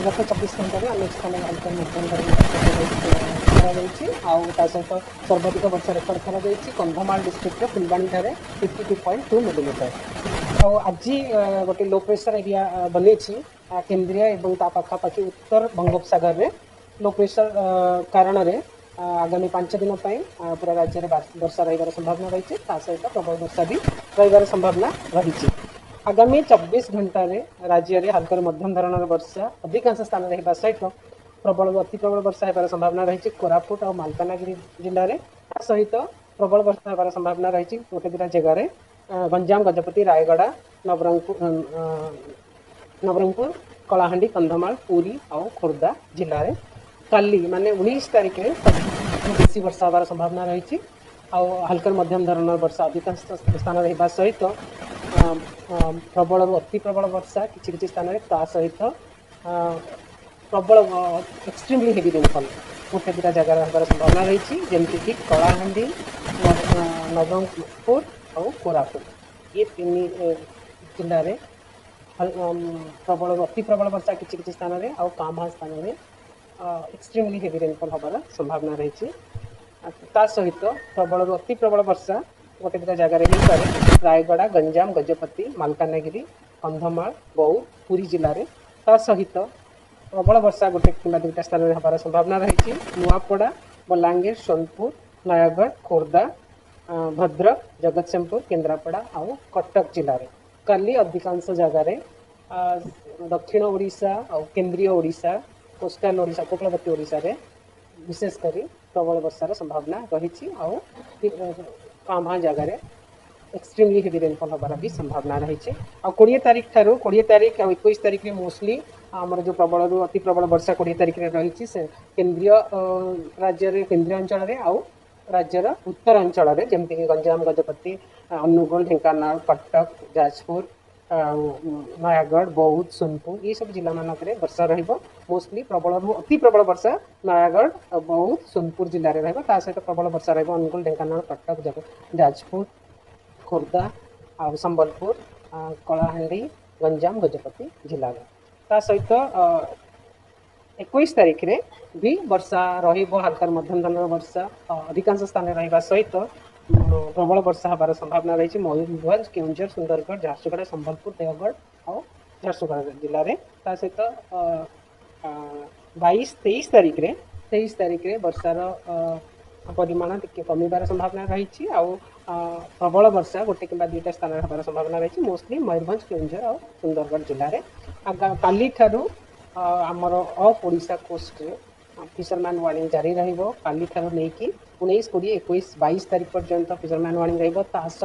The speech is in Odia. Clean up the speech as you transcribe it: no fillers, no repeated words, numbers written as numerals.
ଗତ 24 ଘଣ୍ଟାରେ ଅନେକ ସ୍ଥାନରେ ହାଲକା ମଧ୍ୟମ ଧରଣର ବର୍ଷା କରାଯାଇଛି। ଆଉ ତା ସହିତ ସର୍ବାଧିକ ବର୍ଷା ରେକର୍ଡ କରାଯାଇଛି କନ୍ଧମାଳ ଡିଷ୍ଟ୍ରିକ୍ଟର ଫୁଲବାଣୀଠାରେ 52.2 ମିଲିମିଟର। ଆଉ ଆଜି ଗୋଟେ ଲୋ ପ୍ରେସର ଏରିଆ ବନେଇଛି କେନ୍ଦ୍ରୀୟ ଏବଂ ତା ପାଖାପାଖି ଉତ୍ତର ବଙ୍ଗୋପସାଗରରେ। ଲୋ ପ୍ରେସର କାରଣରେ ଆଗାମୀ 5 ଦିନ ପାଇଁ ପୁରା ରାଜ୍ୟରେ ବର୍ଷା ରହିବାର ସମ୍ଭାବନା ରହିଛି। ତା ସହିତ ପ୍ରବଳ ବର୍ଷା ବି ରହିବାର ସମ୍ଭାବନା ରହିଛି। ଆଗାମୀ 24 ଘଣ୍ଟାରେ ରାଜ୍ୟରେ ହାଲକାରୁ ମଧ୍ୟମ ଧରଣର ବର୍ଷା ଅଧିକାଂଶ ସ୍ଥାନରେ ହେବା ସହିତ ପ୍ରବଳରୁ ଅତି ପ୍ରବଳ ବର୍ଷା ହେବାର ସମ୍ଭାବନା ରହିଛି କୋରାପୁଟ ଆଉ ମାଲକାନଗିରି ଜିଲ୍ଲାରେ। ତା ସହିତ ପ୍ରବଳ ବର୍ଷା ହେବାର ସମ୍ଭାବନା ରହିଛି ଗୋଟେ ଦୁଇଟା ଜାଗାରେ, ଗଞ୍ଜାମ, ଗଜପତି, ରାୟଗଡ଼ା, ନବରଙ୍ଗପୁର, କଳାହାଣ୍ଡି, କନ୍ଧମାଳ, ପୁରୀ ଆଉ ଖୋର୍ଦ୍ଧା ଜିଲ୍ଲାରେ। କାଲି ମାନେ 19 ତାରିଖରେ ବେଶୀ ବର୍ଷା ହେବାର ସମ୍ଭାବନା ରହିଛି। ଆଉ ହାଲକାରୁ ମଧ୍ୟମ ଧରଣର ବର୍ଷା ଅଧିକାଂଶ ସ୍ଥାନରେ ହେବା ସହିତ ପ୍ରବଳରୁ ଅତି ପ୍ରବଳ ବର୍ଷା କିଛି କିଛି ସ୍ଥାନରେ, ତା ସହିତ ପ୍ରବଳ ଏକ୍ସଟ୍ରିମଲି ହେଭି ରେନଫଲ୍ ଗୋଟେ ଦୁଇଟା ଜାଗାରେ ହେବାର ସମ୍ଭାବନା ରହିଛି, ଯେମିତିକି କଳାହାଣ୍ଡି, ନବରଙ୍ଗପୁର ଆଉ କୋରାପୁଟ। ଏ ତିନି ଜିଲ୍ଲାରେ ପ୍ରବଳରୁ ଅତି ପ୍ରବଳ ବର୍ଷା କିଛି କିଛି ସ୍ଥାନରେ ଆଉ କାଁ ଭାଁ ସ୍ଥାନରେ ଏକ୍ସଟ୍ରିମଲି ହେଭି ରେନଫଲ୍ ହେବାର ସମ୍ଭାବନା ରହିଛି। ତା ସହିତ ପ୍ରବଳରୁ ଅତି ପ୍ରବଳ ବର୍ଷା ଗୋଟେ ଦୁଇଟା ଜାଗାରେ ହେଇପାରେ, ରାୟଗଡ଼ା, ଗଞ୍ଜାମ, ଗଜପତି, ମାଲକାନଗିରି, କନ୍ଧମାଳ, ବୌଦ୍ଧ, ପୁରୀ ଜିଲ୍ଲାରେ। ତା ସହିତ ପ୍ରବଳ ବର୍ଷା ଗୋଟେ କିମ୍ବା ଦୁଇଟା ସ୍ଥାନରେ ହେବାର ସମ୍ଭାବନା ରହିଛି ନୂଆପଡ଼ା, ବଲାଙ୍ଗୀର, ସୋନପୁର, ନୟାଗଡ଼, ଖୋର୍ଦ୍ଧା, ଭଦ୍ରକ, ଜଗତସିଂହପୁର, କେନ୍ଦ୍ରାପଡ଼ା ଆଉ କଟକ ଜିଲ୍ଲାରେ। କାଲି ଅଧିକାଂଶ ଜାଗାରେ ଦକ୍ଷିଣ ଓଡ଼ିଶା ଆଉ କେନ୍ଦ୍ରୀୟ ଓଡ଼ିଶା, କୋଷ୍ଟାଲ ଓଡ଼ିଶା, ଉପକୂଳବର୍ତ୍ତୀ ଓଡ଼ିଶାରେ ବିଶେଷ କରି ପ୍ରବଳ ବର୍ଷାର ସମ୍ଭାବନା ରହିଛି। ଆଉ କାଁ ଭାଁ ଜାଗାରେ ଏକ୍ସଟ୍ରିମଲି ହେଭି ରେନଫଲ୍ ହେବାର ବି ସମ୍ଭାବନା ରହିଛି। ଆଉ 20 ତାରିଖ ଠାରୁ, 20 ତାରିଖ ଆଉ 21 ତାରିଖରେ ମୋଷ୍ଟଲି ଆମର ଯେଉଁ ପ୍ରବଳରୁ ଅତି ପ୍ରବଳ ବର୍ଷା 20 ତାରିଖରେ ରହିଛି, ସେ କେନ୍ଦ୍ରୀୟ ରାଜ୍ୟରେ, କେନ୍ଦ୍ରୀୟ ଅଞ୍ଚଳରେ ଆଉ ରାଜ୍ୟର ଉତ୍ତର ଅଞ୍ଚଳରେ, ଯେମିତିକି ଗଞ୍ଜାମ, ଗଜପତି, ଅନୁଗୁଳ, ଢେଙ୍କାନାଳ, କଟକ, ଯାଜପୁର ଆଉ ନୟାଗଡ଼, ବୌଦ୍ଧ, ସୋନପୁର, ଏସବୁ ଜିଲ୍ଲାମାନଙ୍କରେ ବର୍ଷା ରହିବ। ମୋଷ୍ଟଲି ପ୍ରବଳରୁ ଅତି ପ୍ରବଳ ବର୍ଷା ନୟାଗଡ଼ ଆଉ ବୌଦ୍ଧ, ସୋନପୁର ଜିଲ୍ଲାରେ ରହିବ। ତା ସହିତ ପ୍ରବଳ ବର୍ଷା ରହିବ ଅନୁଗୁଳ, ଢେଙ୍କାନାଳ, କଟକ, ଯାଜପୁର, ଖୋର୍ଦ୍ଧା ଆଉ ସମ୍ବଲପୁର, କଳାହାଣ୍ଡି, ଗଞ୍ଜାମ, ଗଜପତି ଜିଲ୍ଲାରେ। ତା ସହିତ 21 ତାରିଖରେ ବି ବର୍ଷା ରହିବ। ହାଲକାରୁ ମଧ୍ୟମ ଧରଣର ବର୍ଷା ଅଧିକାଂଶ ସ୍ଥାନରେ ରହିବା ସହିତ ପ୍ରବଳ ବର୍ଷା ହେବାର ସମ୍ଭାବନା ରହିଛି ମୟୂରଭଞ୍ଜ, କେଉଁଝର, ସୁନ୍ଦରଗଡ଼, ଝାରସୁଗୁଡ଼ା, ସମ୍ବଲପୁର, ଦେଓଗଡ଼ ଆଉ ଝାରସୁଗୁଡ଼ା ଜିଲ୍ଲାରେ। ତା ସହିତ 22, 23 ତାରିଖରେ, 23 ତାରିଖରେ ବର୍ଷାର ପରିମାଣ ଟିକେ କମିବାର ସମ୍ଭାବନା ରହିଛି। ଆଉ ପ୍ରବଳ ବର୍ଷା ଗୋଟେ କିମ୍ବା ଦୁଇଟା ସ୍ଥାନରେ ହେବାର ସମ୍ଭାବନା ରହିଛି, ମୋଷ୍ଟଲି ମୟୂରଭଞ୍ଜ, କେଉଁଝର ଆଉ ସୁନ୍ଦରଗଡ଼ ଜିଲ୍ଲାରେ। କାଲିଠାରୁ ଆମର ଅଫ୍ ଓଡ଼ିଶା କୋଷ୍ଟରେ ଫିସରମ୍ୟାନ୍ ୱାର୍ଣ୍ଣିଂ ଜାରି ରହିବ। କାଲିଠାରୁ ନେଇକି 19, 20, 21, 22 ତାରିଖ ପର୍ଯ୍ୟନ୍ତ ଫିସରମ୍ୟାନ୍ ୱାର୍ଣ୍ଣିଂ ରହିବ। ତା ସହିତ